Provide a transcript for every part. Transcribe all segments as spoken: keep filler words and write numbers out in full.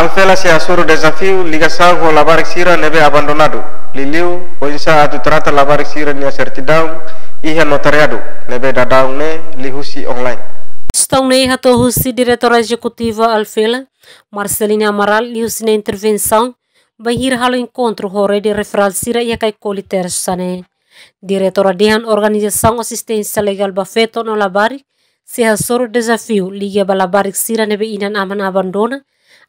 Alfela sei hasoru dezafiu ligasaun ho labarik sira ne'ebé abandonadu, liuliu oinsá atu trata labarik sira-nia sertidaun iha notariadu ne'ebé daudaun ne'e liuhusi online. Kestaun ne'e hato'o husi Diretora Ezekutiva Alfela, Marcelina Amaral, liuhusi nia intervensaun bainhira halo enkontru ho rede referál sira iha Kaikoli, tersa ne'e. Diretora dehan organizasaun asisténsia legál ba feto no labarik sei hasoru dezafiu liga ba labarik sira ne'ebé inan-aman abandona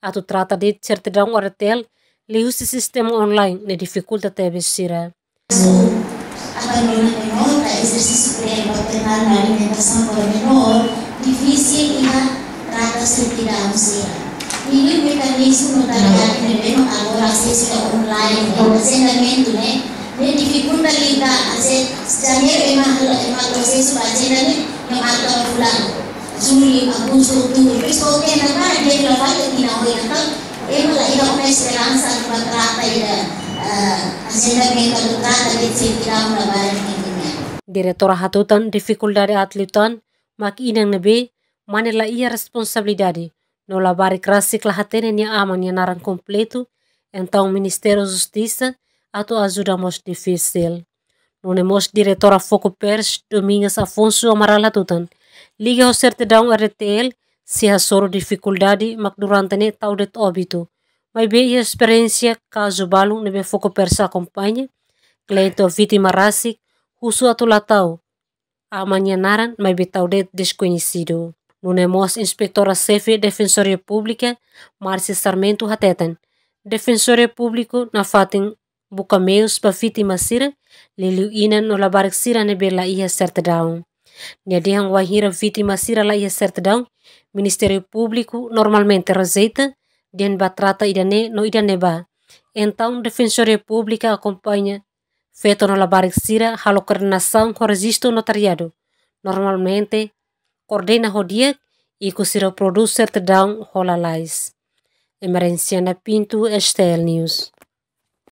atu trata de'it sertidaun R T L liuhusi sistema online ne'e difikulta tebes sira. Abandona menor ka ezersísiu direitu paternál no alimentasaun ba menor difisil iha trata sertidaun sira. Liuliu mekanizmu notariadu ne'ebé agora asesu online, agendamentu ne'e, ne'e difikulta liga, ase, janeiru ema, ema prosesu ba agenda ne'e, ema atu fulan. Jullu, agostu, outubru, depois kualkér ne'ebá, dia la falta tinan oin, entaun ema la iha uma esperansa atu ba trata ida, eh, agendamentu atu trata de'it sertidaun labarik ne'e. Diretora hatutan difikuldade aat liután mak inan ne'ebé mane la iha responsabilidade no labarik rasik la hatene nia aman nia naran kompletu, entaun Ministériu Justisa atu ajuda mós difisil. Nune'e mós Diretora Fokopers, Domingas Afonso Amaral hatutan, liga ho sertidaun R T L sei hasoru difikuldade mak durante ne'e tau de'it óbitu. Maibé iha esperiénsia kazu balu ne'ebé Fokopers akompaña, kliente ou vítima rasik husu atu la tau aman nia naran, maibé tau de'it deskoñesidu. Nune'e mós Inspetora Xefe Defensoria Públika, Márcia Sarmento hateten, Defensoria Públika nafatin buka meius ba vítima sira, liuliu inan no labarik sira ne'ebé la iha sertidaun. Nia dehan wainhira vítima sira la iha sertidaun, Ministériu Públiku normalmente rejeita, dehan ba trata ida-ne'e no ida-ne'ebá. Entaun Defensoria Públika akompaña feto no labarik sira halo koordenasaun ho rejistu notariadu. Normalmente koordena ho di'ak, ikus sira prodús sertidaun ho lalais. Emerenciana Pinto, S T L News.